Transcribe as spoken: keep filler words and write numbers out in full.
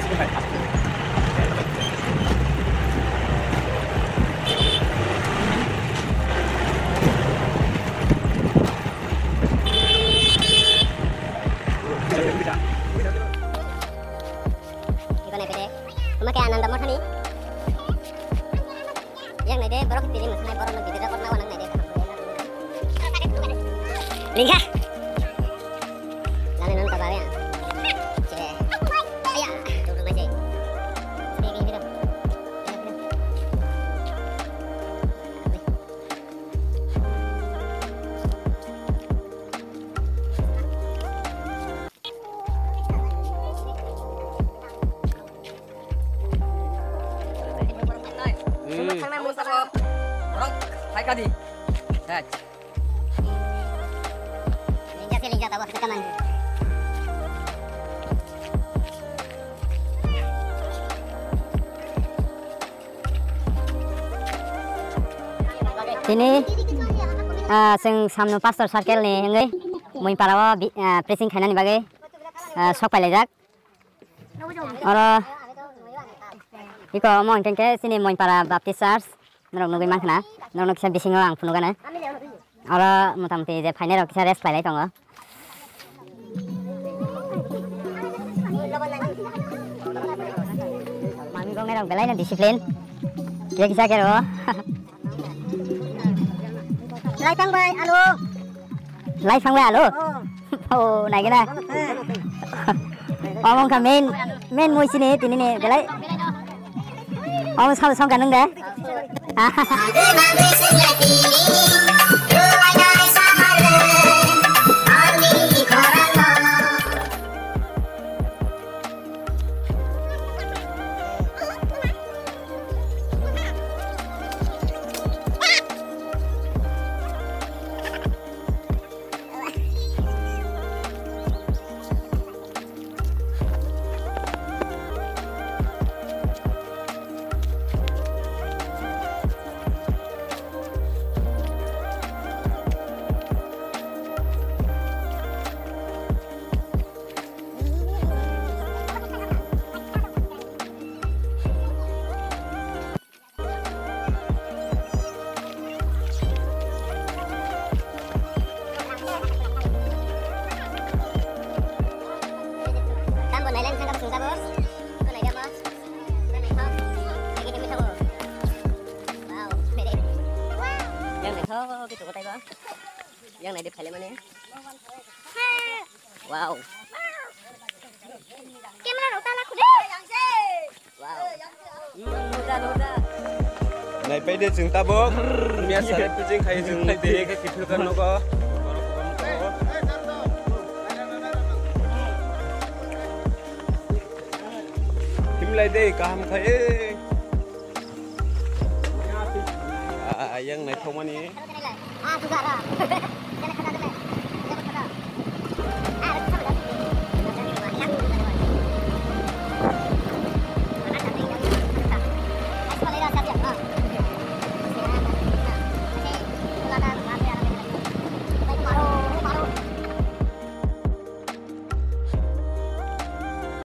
Iko nai pede. Omo khe Ananda Mothani. Yang nai de borok tini mwsai borok no video record na wanang nai de. Lingkha. Lani non ka bawe. Che. Aya, duduk aja. Ini, ini, ini. Hmm. Rok, hai kadi. Hai. Linja se linja tabo, tekan. Tini, ah, chwng Samno Pastor Circle ni wngwi Moipara o bi-, ah, preaching khainani bagwi, ah, sok pailaijak. Oro iko omo hwnkhe khe chini Moipara Baptist Church norok nugwi mankha na, norokno kisa bisingo ang phunukgana. Oro motamoti je phainairok kisa rest khlailai tongo. Mami gongnairok belaino discipline. Kisa kisa khe rw. Laifang bai alo. Laifang bai alo? Oh. Oh, naigena. Omo wngkha main, main mui sini tini ni belai. Omo sal songkha nung de. Tambo nailang sangkap sungkabo. Ko naigama. Naithok. Lagi demi sabo. Wow. Yang naithok gitu kotai ba. Yang naidi phaile mani. Wow. Camera rok tala khude. Wow. Naipai de chwng tabok. Miya sare pijing khai chwng de ke kithir kan nogo. Himlai de kaham khai. Ah, yang naithokmani.